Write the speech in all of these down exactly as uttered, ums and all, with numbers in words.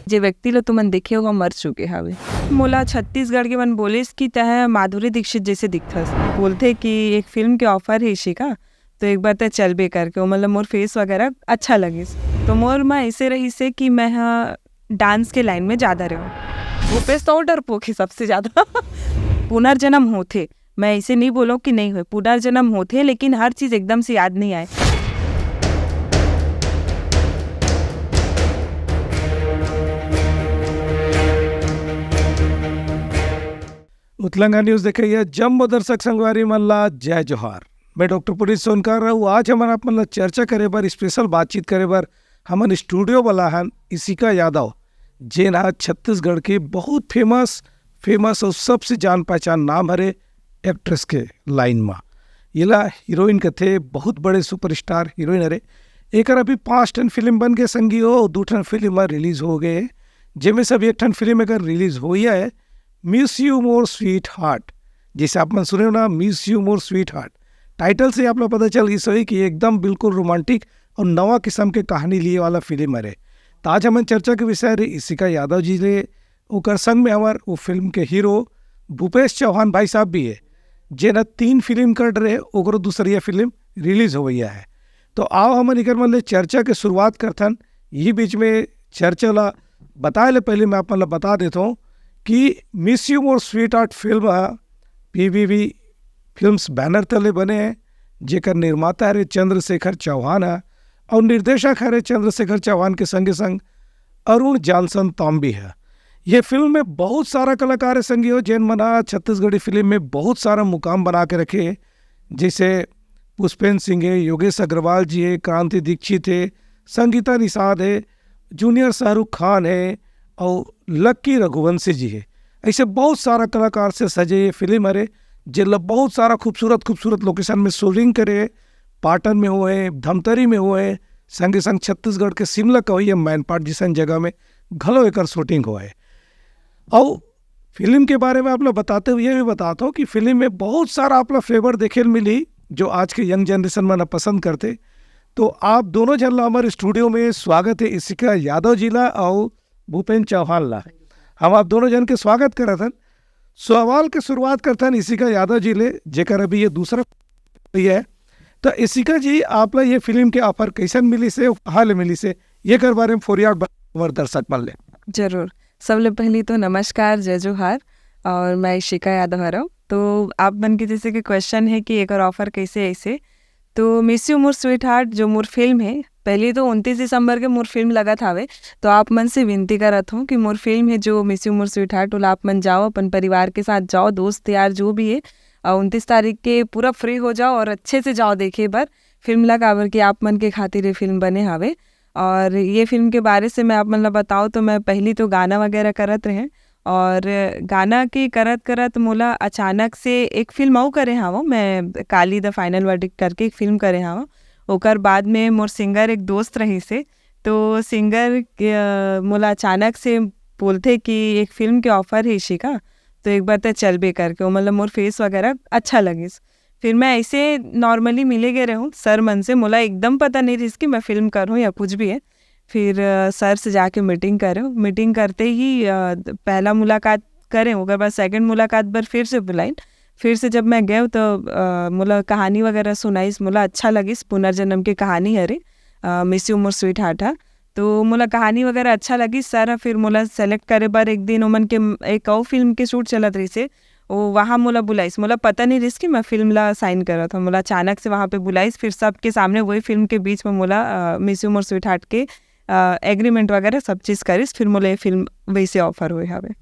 जे व्यक्ति ला तुमन देखे हो, मर चुके हवे। मोला छत्तीसगढ़ के मन बोलिस कि तैं माधुरी दीक्षित जैसे दिखथस। बोलथे कि एक फिल्म के ऑफर हे इशिका, तो एक बार तैं चलबे करके, ओ मतलब मोर फेस वगैरह अच्छा लगिस। तो मोर म ऐसे रहिस हे कि मैं ह डांस के लाइन में ज्यादा रहूं। भूपेश तो डरपोक हे सबसे ज्यादा। पुनर्जन्म होथे, मैं ऐसे नहीं बोलूं कि नहीं होए, पुनर्जन्म होथे, लेकिन हर चीज एकदम से याद नहीं आए। उतलंगा न्यूज देखइया जम्मो दर्शक संगवारी मन ला जय जोहार। मैं डॉक्टर पुनीत सोनकर रहूं। आज हमन आप मन ला चर्चा करे बर, स्पेशल बातचीत करे बर हमन स्टूडियो वाला हन इशिका यादव, जेन ह छत्तीसगढ़ के बहुत फेमस, फेमस और सबसे जान पहचान नाम हरे एक्ट्रेस के लाइन मा। येला हीरोइन कथे, बहुत बड़े सुपरस्टार हीरोइन हरे। एकर अभी पांच ठन फिल्म बन गए संगी हो, दू ठन फिल्म रिलीज हो गए, जेमे से अभी एक ठन फिल्म एकर रिलीज होइया है, miss you Mor sweetheart. जैसे आप मन सुने हो ना, miss you Mor sweetheart, title से आप लोग पता चल गई सही कि एकदम बिल्कुल रोमांटिक और नवा किस्म के कहानी लिए वाला फिल्म हरे। तो आज हमन चर्चा के विषय हरे इशिका यादव जी ले, ओकर संग में हमार वो फिल्म के हीरो भूपेश चौहान भाई साहब भी है, जेन ह तीन फिल्म कर रहे, ओकरो दूसरिया फिल्म रिलीज हो गई है। तो आओ हमन इकर मन ले चर्चा के शुरुआत करथन। ये बीच में चर्चा ला बताए ले पहले मैं आप मन ला बता देता हूँ कि miss you Mor sweetheart film ह पीवीवी फिल्म्स बैनर तले बने हैं, जेकर निर्माता हरे चंद्रशेखर चौहान ह और निर्देशक हरे चंद्रशेखर चौहान के संगे संग अरुण जानसन तॉम्बी ह। ये फिल्म में बहुत सारा कलाकार है संगी हो, जेन मन ह छत्तीसगढ़ी फिल्म में बहुत सारा मुकाम बना के रखे हैं, जैसे पुष्पेंद्र सिंह है, योगेश अग्रवाल जी है, क्रांति दीक्षित है, संगीता निषाद है, जूनियर शाहरुख खान है और लक्की रघुवंशी जी है। ऐसे बहुत सारा कलाकार से सजे ये फिल्म हरे, जेला बहुत सारा खूबसूरत खूबसूरत लोकेशन में शूटिंग करे है। पाटन में हुए, धमतरी में हुए, संगे संग छत्तीसगढ़ के शिमला का हुई मैनपाट जिसन जगह में घलो एकर शूटिंग हुआ है। और फिल्म के बारे में आप लोग बताते हुए ये भी बताता हूँ कि फिल्म में बहुत सारा आप लोग फ्लेवर देखे ल मिली, जो आज के यंग जनरेशन मन पसंद करते। तो आप दोनों झन ला हमारे स्टूडियो में स्वागत है, इशिका यादव जी ला और भूपेंद्र चौहान ला। हम आप दोनों जन के स्वागत करत हन। सवाल के शुरुआत करत हन इशिका यादव जी ले, जेकर अभी ये दूसरा ये है। तो इशिका जी, आप ला ये फिल्म के ऑफर कैसन मिली से, कहाँ ले मिली से, ये कर बारे में फोरियाट ब-, हमारे दर्शक मन ले। जरूर। सबले पहली तो नमस्कार, जय जोहार, और मैं इशिका यादव हरव। तो आप मन के जैसे कि क्वेश्चन है कि एकर ऑफर कैसे ऐसे, तो मिस यू मोर स्वीट हार्ट जो मोर फिल्म है, पहली तो उनतीस दिसंबर के मोर फिल्म लगत हावे, तो आप मन से विनती करत हूँ कि मोर फिल्म है जो मिस यू मोर स्वीट हार्ट, ओला आप मन जाओ, अपन परिवार के साथ जाओ, दोस्त यार जो भी है, और उनतीस तारीख के पूरा फ्री हो जाओ और अच्छे से जाओ देखे बर फिल्म ला, काबर कि आप मन के खातिर ये फिल्म बने हावे। और ये फिल्म के बारे से मैं आप मन ला बताओ तो मैं पहली तो गाना वगैरह करत रहे, और गाना के करत करत मोला अचानक से एक फिल्म अउ करे हावो, मैं काली द फाइनल वर्डिक्ट करके एक फिल्म करे हावो। ओकर बाद में मोर सिंगर एक दोस्त रहिस हे, तो सिंगर के, अ, मोला अचानक से बोलथे कि एक फिल्म के ऑफर हे इशिका, तो एक बार तैं चलबे करके। ओ मतलब मोर फेस वगैरह अच्छा लगिस। फिर मैं ऐसे नॉर्मली मिले गए रहूँ सर मन से, मोला एकदम पता नहीं रहिस कि मैं फिल्म करूँ या कुछ भी है। फिर, अ, सर से जाके मीटिंग करे, मीटिंग करते ही, अ, पहला मुलाकात करे, ओकर बाद सेकंड मुलाकात बर फिर से बुलाइन। फिर से जब मैं गए तो, अ, मोला कहानी वगैरह सुनाइस, मोला अच्छा लगिस, पुनर्जन्म के कहानी हरे, अ, मिस यू मोर स्वीट हार्ट हा। तो मोला कहानी वगैरह अच्छा लगिस, सर ह फिर मोला सेलेक्ट करे बर एक दिन ओमन के म-, एक अउ फिल्म के शूट चलत रहिस हे, ओ वहाँ मोला बुलाइस। मोला पता नहीं रहिस कि मैं फिल्म ला साइन करत हूँ, मोला अचानक से वहाँ पे बुलाइस, फिर सबके सामने वही फिल्म के बीच में मोला, अ, मिस यू मोर स्वीट हार्ट के, अ, एग्रीमेंट वगैरह सब चीज़ करिस, फिर मोला ये फिल्म वैसे ऑफर हुए हवे।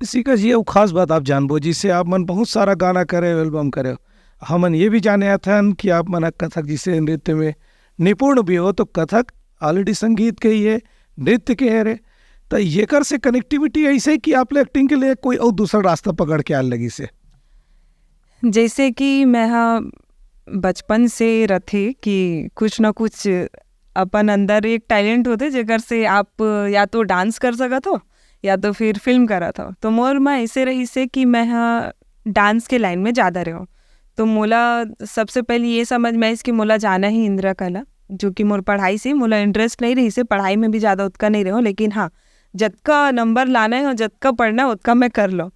इशिका जी, अउ खास बात आप जानबो, जिसे आप मन बहुत सारा गाना करे, एल्बम करे, हमन ये भी जाने हथन कि आप मन ह कथक जिसे नृत्य में निपुण भी हो, तो कथक ऑलरेडी संगीत के ही है, नृत्य के है रे। तो येकर से कनेक्टिविटी ऐसे कि आप ले एक्टिंग के लिए कोई और दूसरा रास्ता पकड़ के आए लगिस हे? जैसे कि मैं हा बचपन से रथे कि कुछ ना कुछ अपन अंदर एक टैलेंट होथे, जेकर से आप या तो डांस कर सकत हो या तो फिर फिल्म करत हो। तो मोर म ऐसे रहिस हे कि मैं हा डांस के लाइन में ज़्यादा रहूँ। तो मोला सबसे पहले ये समझ में आइस कि मोला जाना ही इंदिरा कला, जो कि मोर पढ़ाई से मोला इंटरेस्ट नहीं रहिस हे, पढ़ाई में भी ज़्यादा उतका नहीं रहूँ, लेकिन हाँ, जतका नंबर लाना है और जतका पढ़ना है, उतका मैं कर लूँ।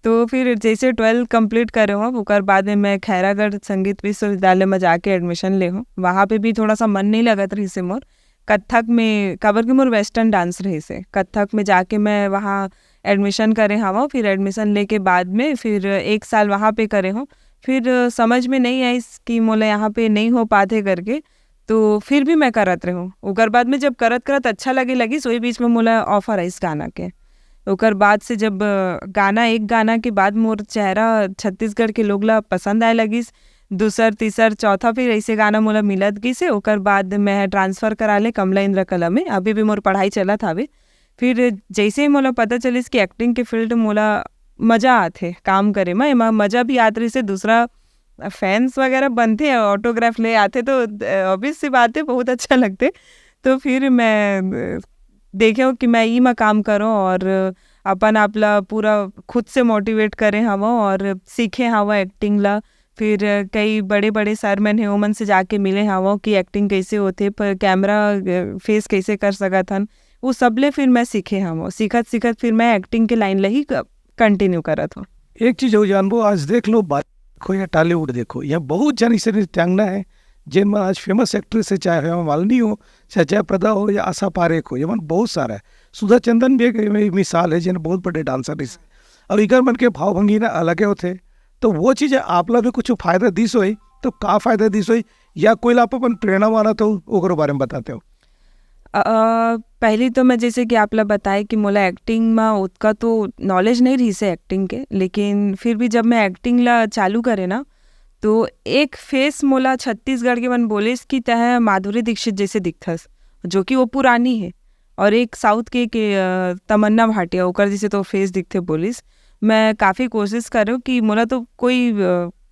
तो फिर जैसे ट्वेल्थ कंप्लीट करे हूँ, ओकर बाद में मैं खैरागढ़ संगीत विश्वविद्यालय में जाके एडमिशन ले हूँ। वहाँ पे भी थोड़ा सा मन नहीं लगत रहिस हे मोर कत्थक में, काबर कि मोर वेस्टर्न डांस रहिस हे। कत्थक में जाके मैं वहाँ एडमिशन करे हवं। फिर एडमिशन लेके बाद में फिर एक साल वहाँ पे करे हूँ। फिर समझ में नहीं आइस कि मोला यहाँ पे नहीं हो पाथे करके, तो फिर भी मैं करत रहूँ। ओकर बाद में जब करत करत अच्छा लगे लगिस, वही बीच में मोला ऑफर आइस गाना के। ओकर बाद से जब, अ, गाना, एक गाना के बाद मोर चेहरा छत्तीसगढ़ के लोग ला पसंद आए लगिस, दूसर, तीसर, चौथा फिर ऐसे गाना मोला मिलत गिस हे। ओकर बाद मैं ट्रांसफर करा ले कमला इंद्र कला में, अभी भी मोर पढ़ाई चलत हावे। फिर जैसे ही मोला पता चलिस कि एक्टिंग के फील्ड मोला मजा आथे काम करे में, एमा मजा भी आत रहिस हे, दूसरा फैंस वगैरह बनथे, ऑटोग्राफ ले आथे, तो, अ, ऑब्वियस सी बात है, बहुत अच्छा लगथे। तो फिर मैं, अ, देखेंव कि मैं ई मा काम करों और अपन आप ला पूरा खुद से मोटिवेट करे हवं और सीखे हवं एक्टिंग ला। फिर कई बड़े-बड़े सर मन हे, ओमन से जाके मिले हवं कि एक्टिंग कैसे होथे, पर कैमरा, अ, फेस कैसे कर सकत हन, वो सब ले फिर मैं सीखे हवं। सीखत-सीखत फिर मैं एक्टिंग के लाइन ला ही क-, कंटिन्यू करत हूँ। एक चीज हो जानबो, आज देख लो, बालीवुड देखो या टॉलीवुड देखो, यहाँ बहुत जन ऐसे नृत्यांगना है, जेन मन आज फेमस एक्ट्रेस है, चाहे हेमा मालिनी हो, चाहे जयाप्रदा हो या आशा पारेख हो, ये मन बहुत सारा है। सुधा चंदन भी एक, एक मिसाल है, जेन बहुत बड़े डांसर रहिस। अब इकर मन के भाव भंगी ना अलगे होथे, तो वो चीज आप ला भी कुछ फायदा दिस होई, तो का फायदा दिस होई, या कोई ला आप अपन प्रेरणा मानत हो, ओकरो बारे में बताते हो। अ, पहली तो मैं जैसे कि आप ला बताए कि मोला एक्टिंग में उतका तो नॉलेज नहीं रहिस हे एक्टिंग के, लेकिन फिर भी जब मैं एक्टिंग ला चालू करे ना, तो एक फेस मोला छत्तीसगढ़ के मन बोलिस कि "तैं माधुरी दीक्षित जैसे दिखथस", जो कि वो पुरानी है, और एक साउथ के, के, अ, तमन्ना भाटिया, ओकर जैसे तो फेस दिखथे बोलिस। मैं काफ़ी कोशिश करे हूँ कि मोला तो कोई, अ,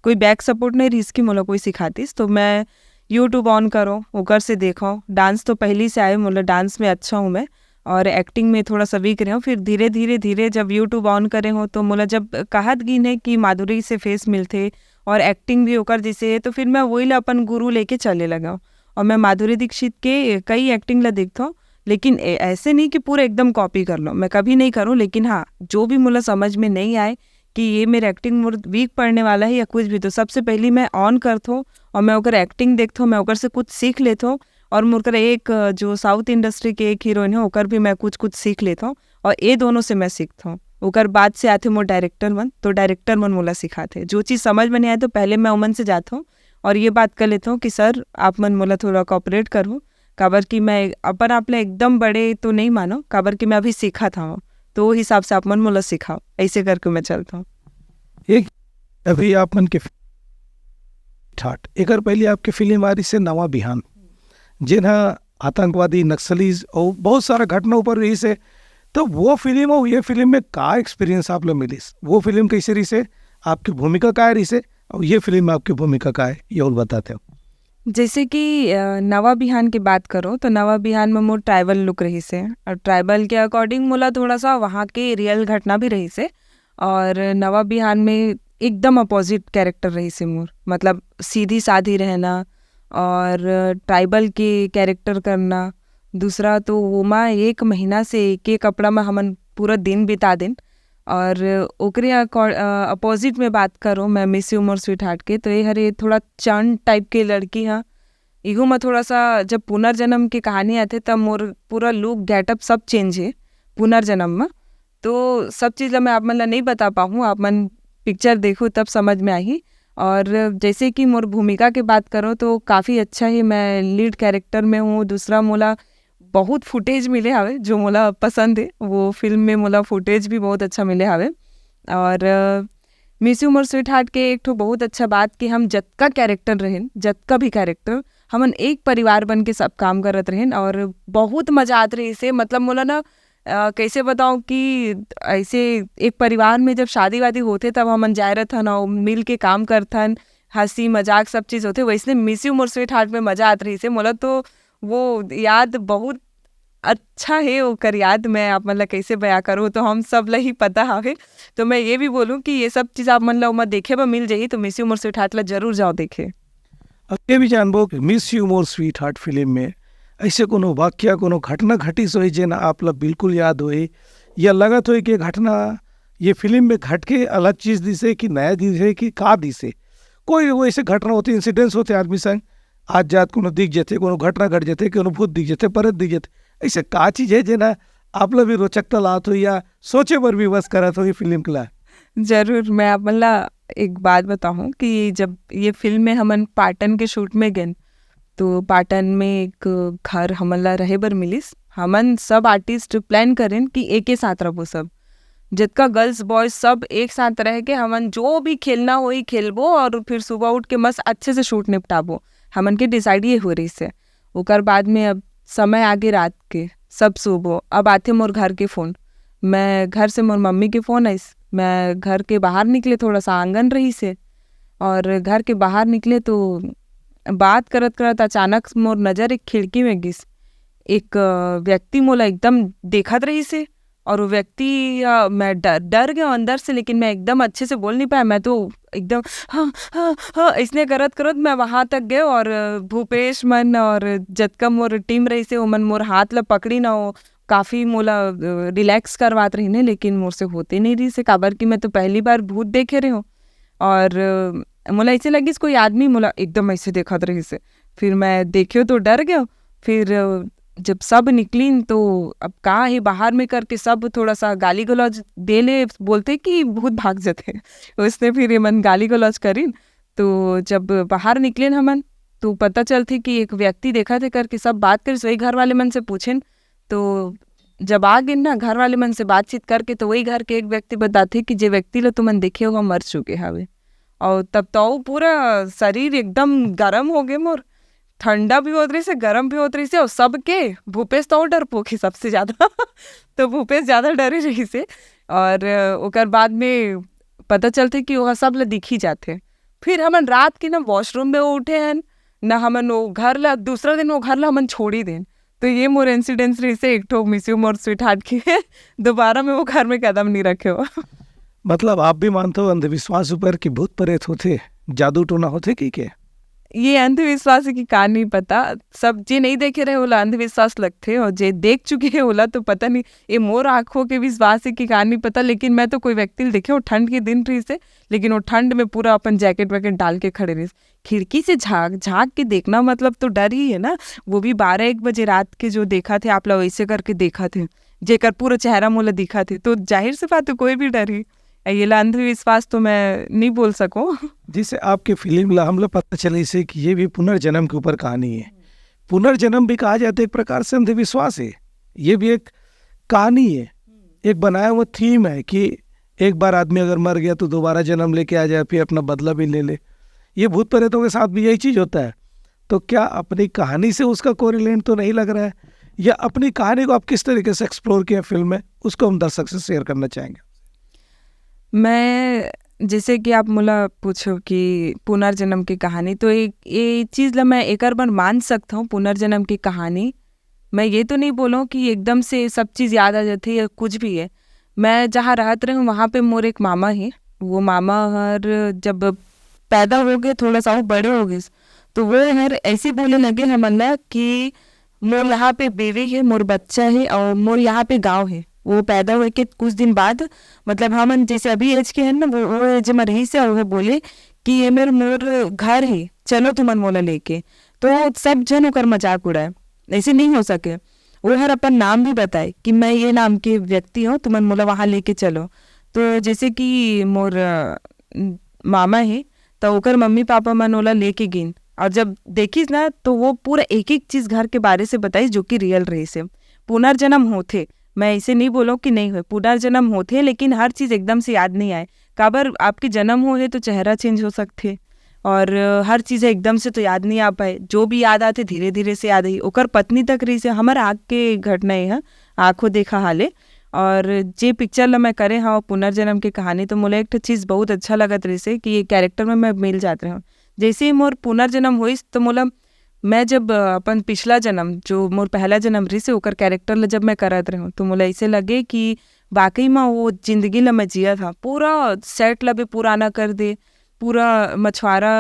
कोई बैक सपोर्ट नहीं रहिस कि मोला कोई सिखातिस, तो मैं YouTube ऑन करों, ओकर से देखों। डांस तो पहली से आए, मोला डांस में अच्छा हूँ मैं, और एक्टिंग में थोड़ा सा वीक रहे हूँ। फिर धीरे, धीरे, धीरे जब YouTube ऑन करे हूँ, तो मोला जब कहत गिन है कि माधुरी से फेस मिलथे और एक्टिंग भी ओकर जैसे है, तो फिर मैं वही ला अपन गुरु लेके चले लगा हूँ। और मैं माधुरी दीक्षित के कई एक्टिंग ला देखता हूँ, लेकिन ए-, ऐसे नहीं कि पूरा एकदम कॉपी कर लो, मैं कभी नहीं करूँ। लेकिन हाँ, जो भी मोला समझ में नहीं आए कि ये मेरे एक्टिंग मोर वीक पड़ने वाला है या कुछ भी, तो सबसे पहली मैं ऑन करता हूँ और मैं ओकर एक्टिंग देखता हूँ, मैं ओकर से कुछ सीख लेता हूँ। और मोर कर एक, अ, जो साउथ इंडस्ट्री के एक हीरोइन है, ओकर भी मैं कुछ-कुछ सीख लेथंव और ए दोनों से मैं सीखथंव। ओकर बाद से आथे मोर डायरेक्टर मन, तो डायरेक्टर मन मोला सिखाथे। जो चीज़ समझ में नहीं आए, तो पहले मैं ओमन से जाथंव और ये बात कर लेथंव कि "सर, आप मन मोला थोड़ा कोऑपरेट करहू, काबर कि मैं अपन आप ले एकदम बड़े तो नहीं मानंव, काबर कि मैं अभी सीखत हंव, तो वो हिसाब से आप मन मोला सिखाओ।" ऐसे करके मैं चलथंव। एक अभी आप मन के ठाठ, एकर पहले आपके फिल्म आ रही से नवा बिहान, जेन ह आतंकवादी, नक्सलीज और बहुत सारा घटना ऊपर रही से, तो वो फिल्म और ये फिल्म में का एक्सपीरियंस आप ला मिलिस? वो फिल्म कैसे रही से? आपकी भूमिका का रही से? और ये फिल्म में आपकी भूमिका का है, ये और बताते हो। जैसे कि, अ, नवा बिहान की बात करो, तो नवा बिहान में मोर ट्राइबल लुक रही से, और ट्राइबल के अकॉर्डिंग मोला थोड़ा सा वहाँ के रियल घटना भी रही से, और नवा बिहान में एकदम अपोजिट कैरेक्टर रही से मोर, मतलब सीधी साधी रहना और ट्राइबल के कैरेक्टर करना। दूसरा तो ओमा एक महीना से एक, एक कपड़ा में हमन पूरा दिन बिता देन, और ओकरे अकॉ-, अ, अपोजिट में बात करो मैं मिस यू मोर स्वीटहार्ट के, तो ये हरे थोड़ा चंट टाइप के लड़की ह। इहू में थोड़ा सा जब पुनर्जन्म के कहानी आथे, तब मोर पूरा लुक, गेटअप सब चेंज हे पुनर्जन्म में। तो सब चीज़ ला मैं आप मन ला नहीं बता पाहूँ, आप मन पिक्चर देखो तब समझ में आही। और जैसे कि मोर भूमिका के बात करो, तो काफ़ी अच्छा ही मैं लीड कैरेक्टर में हूँ। दूसरा मोला बहुत फुटेज मिले हावे, जो मोला पसंद है, वो फिल्म में मोला फुटेज भी बहुत अच्छा मिले हावे। और, अ, मिस यू मोर स्वीटहार्ट के एक ठो बहुत अच्छा बात कि हम जतका कैरेक्टर रहेन, जतका भी कैरेक्टर, हमन एक परिवार बन के सब काम करत रहेन और बहुत मजा आत रहिस हे। मतलब मोला ना, अ, कैसे बताऊँ कि ऐसे एक परिवार में जब शादी-वादी होथे, तब हमन जाए रथन और मिल के काम करथन, हँसी मजाक सब चीज़ होथे। वैसने मिस यू मोर स्वीटहार्ट में मजा आत रहिस हे। मोला तो वो याद बहुत अच्छा हे, ओकर याद मैं आप मन ला कैसे बयां करूँ, तो हम सब ला ही पता हवे। तो मैं ये भी बोलूँ कि ये सब चीज़ आप मन ला ओमा देखे बर मिल जाही, तो मिस यू मोर स्वीटहार्ट ला जरूर जाओ देखे। अब ये भी जानबो कि मिस यू मोर स्वीटहार्ट फिल्म में ऐसे कोनो वाक्य, कोनो घटना घटिस होही जेन आप ला बिल्कुल याद होही, या लगत होही कि ये घटना ये फिल्म में घट के अलग चीज दिसे कि नया दिसे कि का दिसे? कोई वो ऐसे घटना होथे, इंसिडेंट्स होथे आदमी संग, आज जात कोनो दिख जथे, कोनो घटना घट जथे, कोनो भूत दिख जथे, प्रेत दिख जथे, ऐसे का चीज है जेन आप ला भी रोचकता लात होही या सोचे बर विवश करत होही फिल्म के ला? जरूर, मैं आप मन ला एक बात बताहूँ कि जब ये फिल्म में हमन पाटन के शूट में गेन, तो पाटन में एक घर हमन ला रहे बर मिलिस। हमन सब आर्टिस्ट प्लान करेन कि एके साथ रहिबो सब, जतका गर्ल्स बॉयज सब एक साथ रह के हमन जो भी खेलना होही खेलबो और फिर सुबह उठ के मस्त अच्छे से शूट निपटाबो। हमन के डिसाइड ये हो रहिस हे। ओकर बाद में अब समय आगे रात के, सब सोबो। अब आथे मोर घर के फोन, मैं घर से मोर मम्मी के फोन आइस, मैं घर के बाहर निकले, थोड़ा सा आंगन रहिस हे और घर के बाहर निकले तो बात करत करत अचानक मोर नजर एक खिड़की में गिस। एक अ, व्यक्ति मोला एकदम देखत रहिस हे और वो व्यक्ति अ, मैं डर डर गया अंदर से, लेकिन मैं एकदम अच्छे से बोल नहीं पाया। मैं तो एकदम हाँ हाँ हाँ इसने करत करत मैं वहां तक गए और अ, भूपेश मन और जतका मोर टीम रहिस हे ओमन मोर हाथ ला पकड़ी ना, वो काफी मोला रिलैक्स करवात रहिन हे, लेकिन मोर से होते नहीं रहिस हे, काबर कि मैं तो पहली बार भूत देखे रहे हूँ। और अ, मोला ऐसे लगिस कोई आदमी मोला एकदम ऐसे देखत रहिस हे। फिर मैं देखे तो डर गया। फिर अ, जब सब निकलिन तो अब का है बाहर में करके सब थोड़ा सा गाली गलौज दे ले, बोलते कि भूत भाग जाते। उसने फिर ये मन गाली गलौज करिन। तो जब बाहर निकलेन हमन तो पता चलथे कि एक व्यक्ति देखत हे करके सब बात करिस। वही घर वाले मन से पूछेन तो जब आ गेन ना घर वाले मन से बातचीत करके तो वही घर के एक व्यक्ति बताथे कि जे व्यक्ति ला तुमन देखे हो वो मर चुके हवे। और तब तो वो पूरा शरीर एकदम गरम हो गए मोर, ठंडा भी होत रहिस हे, गरम भी होत रहिस हे, और सबके भूपेश तो और डरपोक हे सबसे ज्यादा। तो भूपेश ज्यादा डरे रहिस हे। और अ, ओकर बाद में पता चलथे कि ओहा सब ला दिखी जाथे। फिर हमन रात के ना वॉशरूम में उठे हन, ना हमन वो घर ला, दूसरा दिन वो घर ला हमन छोड़ी देन। तो ये मोर इंसिडेंट्स रहिस हे एक ठो मिस यू मोर स्वीटहार्ट के। दोबारा मैं वो घर में कदम नहीं रखे हो। मतलब आप भी मानते हो अंधविश्वास ऊपर कि भूत प्रेत होथे, जादू टोना होथे कि के? ये अंधविश्वास है कि का नहीं पता, सब जे नहीं देखे रहे ओला अंधविश्वास लगथे, और जे देख चुके हैं ओला तो पता नहीं। ये मोर आँखों के विश्वास है कि का नहीं पता, लेकिन मैं तो कोई व्यक्ति ल देखे हो ठंड के दिन रहिस हे, लेकिन वो ठंड में पूरा अपन जैकेट वैकेट डाल के खड़े रहिस। खिड़की से झांक झांक के देखना मतलब तो डर ही है ना, वो भी बारह एक बजे रात के जो देखत हे आप ला वैसे करके देखत हे, जेकर पूरा चेहरा मोला दिखत हे, तो जाहिर सी बात है कोई भी डरही। अ, ये ला अंधविश्वास तो मैं नहीं बोल सकूं। जैसे आपके फिल्म ला हमला पता चलिस हे कि ये भी पुनर्जन्म के ऊपर कहानी है। पुनर्जन्म भी कहा जाता है एक प्रकार से अंधविश्वास है, ये भी एक कहानी है, एक बनाया हुआ थीम है कि एक बार आदमी अगर मर गया तो दोबारा जन्म लेके आ जाए, फिर अपना बदला भी ले ले। ये भूत प्रेतों के साथ भी यही चीज़ होता है। तो क्या अपनी कहानी से उसका कोरिलेट तो नहीं लग रहा है, या अपनी कहानी को आप किस तरीके से एक्सप्लोर किया फिल्म में, उसको हम दर्शक से शेयर करना चाहेंगे। मैं, जैसे कि आप मोला पूछो कि पुनर्जन्म की कहानी, तो एक ये चीज़ ला मैं एकर बर मान सकता हूँ, पुनर्जन्म की कहानी। मैं ये तो नहीं बोलूँ कि एकदम से सब चीज़ याद आ जाती है या कुछ भी है। मैं जहाँ रहत रहे हूँ वहाँ पे मोर एक मामा है, वो मामा हर जब पैदा हो गए, थोड़ा सा वो बड़े हो गए, तो वो हर ऐसे बोले लगे हमन ला कि मोर यहाँ पे बीवी है, मोर बच्चा है और मोर यहाँ पे गाँव है। वो पैदा होए के कुछ दिन बाद, मतलब हमन जैसे अभी एज के हैं ना, वो वो एज में रहिस हे और वो बोले कि ये मेर मोर घर है, चलो तुमन मोला लेके। तो सब झन ओकर मजाक उड़ाए, ऐसे नहीं हो सके। वो हर अपन नाम भी बताए कि मैं ये नाम के व्यक्ति हूँ, तुमन मोला वहाँ लेके चलो। तो जैसे कि मोर अ, मामा है, तो ओकर मम्मी पापा मन ओला लेके गिन, और जब देखिस ना तो वो पूरा एक एक चीज घर के बारे से बताइस जो कि रियल रहिस हे। पुनर्जन्म होथे, मैं ऐसे नहीं बोलूँ कि नहीं होए, पुनर्जन्म होथे, लेकिन हर चीज एकदम से याद नहीं आए। काबर आपके जन्म हो है तो चेहरा चेंज हो सकथे, और अ, हर चीज एकदम से तो याद नहीं आ पाए। जो भी याद आथे धीरे धीरे से याद आई। ओकर पत्नी तक रहिस हे, हमर आँख के घटना ये ह, आँखों देखा हाले। और जे पिक्चर ला मैं करे हव पुनर्जन्म के कहानी, तो मोला एक ठो चीज बहुत अच्छा लगत रहिस हे कि ये कैरेक्टर में मैं मिल जात रहे हूँ। जैसे ही मोर पुनर्जन्म होइस तो मोला, मैं जब अ, अपन पिछला जन्म, जो मोर पहला जन्म रहिस हे, ओकर कैरेक्टर ला जब मैं करत रहे हूँ तो मोला ऐसे लगे कि वाकई में वो जिंदगी ला मैं जिया था। पूरा सेट ला भी पुराना कर दे, पूरा मछुआरा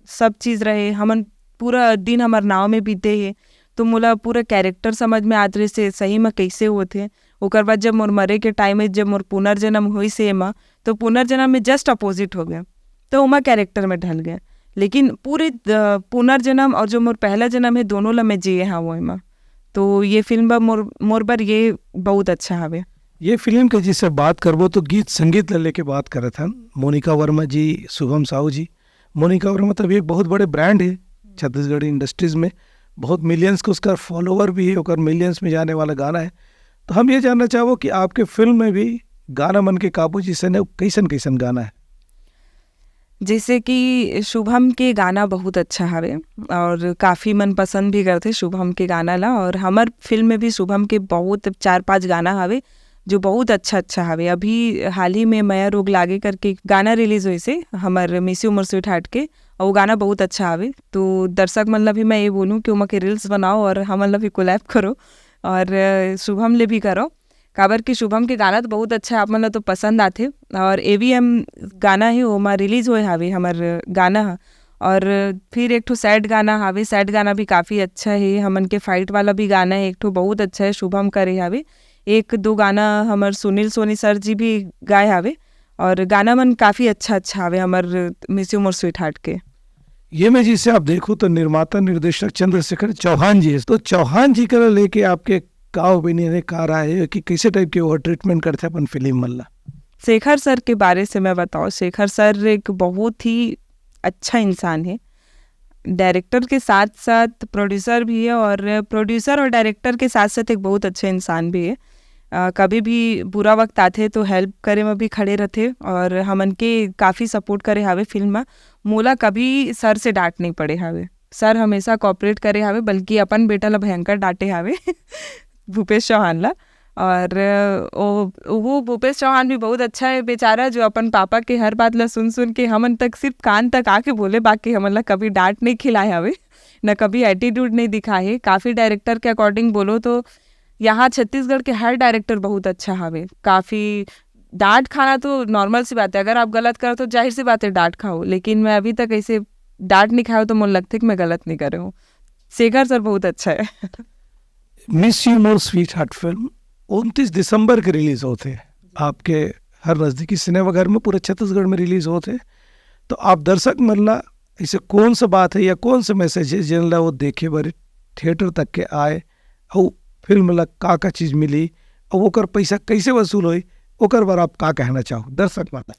सब चीज रहे, हमन पूरा दिन हमर नाव में बीते हे। तो मोला पूरा कैरेक्टर समझ में आत रहिस हे, सही में कैसे होथे। ओकर बाद जब मोर मरे के टाइम में जब मोर पुनर्जन्म होइस हे एमा, तो पुनर्जन्म में जस्ट अपोजिट हो गया, तो ओमा कैरेक्टर में ढल गया। लेकिन पूरे, अ, पुनर्जन्म और जो मोर पहला जन्म है, दोनों ला मैं जिए हवं एमा। तो ये फिल्म बर मोर, मोर बर ये बहुत अच्छा हवे। ये फिल्म के जैसे बात करबो तो गीत संगीत ला लेके बात करत हन। मोनिका वर्मा जी, शुभम साहू जी। मोनिका वर्मा तो अभी एक बहुत बड़े ब्रांड है छत्तीसगढ़ी इंडस्ट्रीज में, बहुत मिलियंस के उसका फॉलोअर भी है, ओकर मिलियंस में जाने वाला गाना है। तो हम ये जानना चाहबो कि आपके फिल्म में भी गाना मन के काबू जैसे ने कैसन कैसन गाना है? जैसे कि शुभम के गाना बहुत अच्छा हवे और काफ़ी मन पसंद भी करथे शुभम के गाना ला, और हमर फिल्म में भी शुभम के बहुत चार पांच गाना हवे जो बहुत अच्छा अच्छा हवे। अभी हाल ही में मया रोग लागे करके गाना रिलीज होइस हे हमर मिस यू मोर स्वीटहार्ट के, और वो गाना बहुत अच्छा हवे। तो दर्शक मन ला भी मैं ये बोलूँ कि ओमा के रील्स बनाओ और हमन ला भी कोलैब करो और, अ, शुभम ले भी करो, काबर कि शुभम के गाना तो बहुत अच्छा है, आप मन ला तो पसंद आथे। और एवीएम गाना ही ओमा रिलीज होए हावे हमर गाना ह। और फिर एक ठो सैड गाना हावे, सैड गाना भी काफ़ी अच्छा है। हमन के फाइट वाला भी गाना है एक ठो, बहुत अच्छा है, शुभम करे हावे। एक दो गाना हमर सुनील सोनी सर जी भी गाए हावे, और गाना मन काफ़ी अच्छा अच्छा हावे हमर मिस यू मोर स्वीटहार्ट के। ये में जैसे आप देखो तो निर्माता निर्देशक चंद्रशेखर चौहान जी है, तो चौहान जी करा लेके आपके का ओपिनियन है, का राय है कि कैसे टाइप के वो ट्रीटमेंट करथे अपन फिल्म मन ला? शेखर सर के बारे से मैं बताऊँ, शेखर सर एक बहुत ही अच्छा इंसान है। डायरेक्टर के साथ साथ प्रोड्यूसर भी है, और प्रोड्यूसर और डायरेक्टर के साथ साथ एक बहुत अच्छा इंसान भी है। अ, कभी भी बुरा वक्त आथे तो हेल्प करे में भी खड़े रथे, और हमन के काफ़ी सपोर्ट करे हावे फिल्म में। मोला कभी सर से डांट नहीं पड़े हावे, सर हमेशा कोऑपरेट करे हावे, बल्कि अपन बेटा ला भयंकर डांटे हावे भूपेश चौहान ला। और ओ, वो भूपेश चौहान भी बहुत अच्छा है बेचारा, जो अपन पापा के हर बात ला सुन सुन के हमन तक सिर्फ कान तक आके बोले, बाकी हमन ला कभी डांट नहीं खिलाए हावे, न कभी एटीट्यूड नहीं दिखाए है। काफ़ी डायरेक्टर के अकॉर्डिंग बोलो तो यहाँ छत्तीसगढ़ के हर डायरेक्टर बहुत अच्छा हावे। काफ़ी डांट खाना तो नॉर्मल सी बात है, अगर आप गलत करो तो जाहिर सी बात है डांट खाओ, लेकिन मैं अभी तक ऐसे डांट नहीं खाया हूँ तो मोला लगथे कि मैं गलत नहीं करे हूँ। शेखर सर बहुत अच्छा है। मिस यू मोर स्वीटहार्ट फिल्म उनतीस दिसंबर के रिलीज होथे, आपके हर नज़दीकी सिनेमाघर में, पूरे छत्तीसगढ़ में रिलीज होथे। तो आप दर्शक मन ला ऐसे कौन सा बात है या कौन सा मैसेज है जेन ला वो देखे बर थिएटर तक के आए, अउ फिल्म ला का का चीज मिली, अउ ओकर पैसा कैसे वसूल होई, ओकर बर आप का कहना चाहो दर्शक मन ला?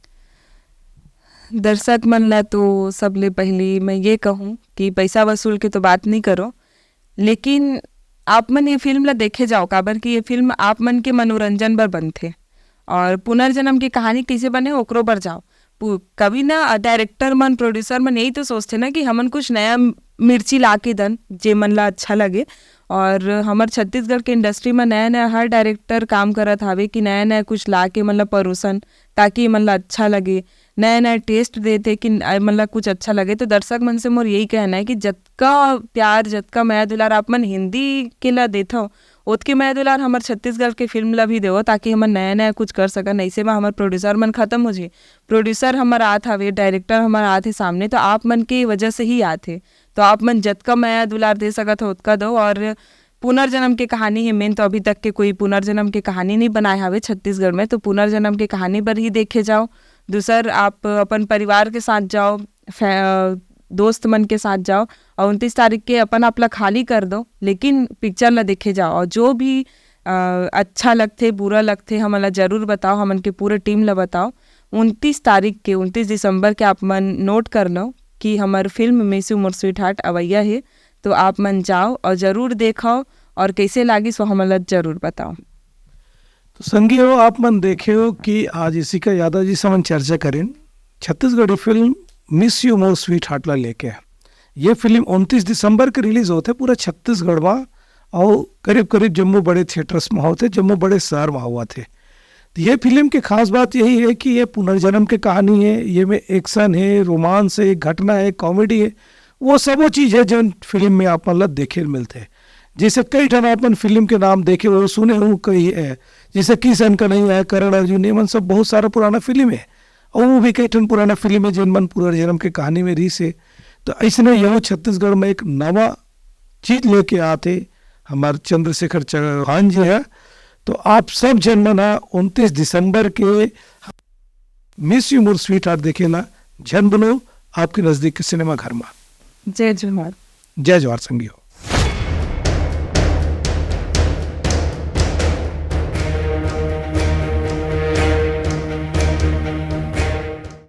दर्शक मन ला तो सबले पहली मैं ये कहूँ कि पैसा वसूल के तो बात नहीं करो, लेकिन आप मन ये फिल्म ला देखे जाओ, काबर कि ये फिल्म आप मन के मनोरंजन बर बनथे। और पुनर्जन्म के कहानी कैसे बने, ओकरो बर जाओ। पु-, कभी ना, अ, डायरेक्टर मन, प्रोड्यूसर मन यही तो सोचथे ना कि हमन कुछ नया म-, मिर्ची ला के दन, जे मन ला अच्छा लगे। और हमर छत्तीसगढ़ के इंडस्ट्री में नया-नया हर डायरेक्टर काम करत हावे कि नया-नया कुछ ला के, मतलब, परोसन, ताकि मन ला अच्छा लगे। नया-नया टेस्ट देथे कि न-, अ, मन ला कुछ अच्छा लगे। तो दर्शक मन से मोर यही कहना है कि जतका प्यार, जतका मया दुलार आप मन हिंदी के ला देथव, ओतके मया दुलार हमर छत्तीसगढ़ के फिल्म ला भी देवो, ताकि हमन नया-नया कुछ कर सकन। ऐसे में हमर प्रोड्यूसर मन खत्म हो जाए। प्रोड्यूसर हमर आत हवे, डायरेक्टर हमर आत हे सामने, तो आप मन के वजह से ही आत हे। तो आप मन जतका मया दुलार दे सकत हो, ओतका दो। और पुनर्जन्म के कहानी हे मेन, तो अभी तक के कोई पुनर्जन्म के कहानी नहीं बनाए हवे छत्तीसगढ़ में, तो पुनर्जन्म के कहानी बर ही देखे जाओ। दूसर, आप अपन परिवार के साथ जाओ, फै-, अ, दोस्त मन के साथ जाओ और उनतीस तारीख के अपन आप ला खाली कर दो, लेकिन पिक्चर ला देखे जाओ। और जो भी, अ, अच्छा लगथे, बुरा लगथे, हमन ला जरूर बताओ, हमन के पूरे टीम ला बताओ। उनतीस तारीख के, उनतीस दिसंबर के आप मन नोट कर लो कि हमर फिल्म मिस यू मोर स्वीटहार्ट अवैया हे, तो आप मन जाओ और जरूर देखो और कैसे लागिस वो हमन ला जरूर बताओ। तो संगी हो, आप मन देखे हो कि आज इशिका यादव जी से हमन चर्चा करेन छत्तीसगढ़ी फिल्म मिस यू मोर स्वीटहार्ट ला लेके। ये फिल्म उनतीस दिसंबर के रिलीज होथे पूरा छत्तीसगढ़ मा, और करीब करीब जम्मो बड़े थिएटर्स में होथे, जम्मो बड़े शहर में हुआ थे। तो ये फिल्म की खास बात यही है कि ये पुनर्जन्म के कहानी है, ये में एक्शन है, रोमांस है, घटना है, कॉमेडी है, वो सबो चीज है जो फिल्म में आप मन ला देखे ल मिलथे। जैसे कई ठन अपन फिल्म के नाम देखे हो, सुने हो कई है, जैसे किशन कन्हैया है, करण अर्जुन, ये मन सब बहुत सारा पुराना फिल्म है, और वो भी कई ठन पुराना फिल्म है जिन मन पुनर्जन्म के कहानी में रिहिस हे। तो ऐसने यहो छत्तीसगढ़ में एक नवा चीज लेके आथे हमार चंद्रशेखर चौहान जी ह। तो आप सब झन मन ह उनतीस दिसंबर के मिस यू मोर स्वीटहार्ट देखे ला झन भूलो, आपके नजदीक के सिनेमा घर मा। जय जोहार। जय जोहार संगी हो।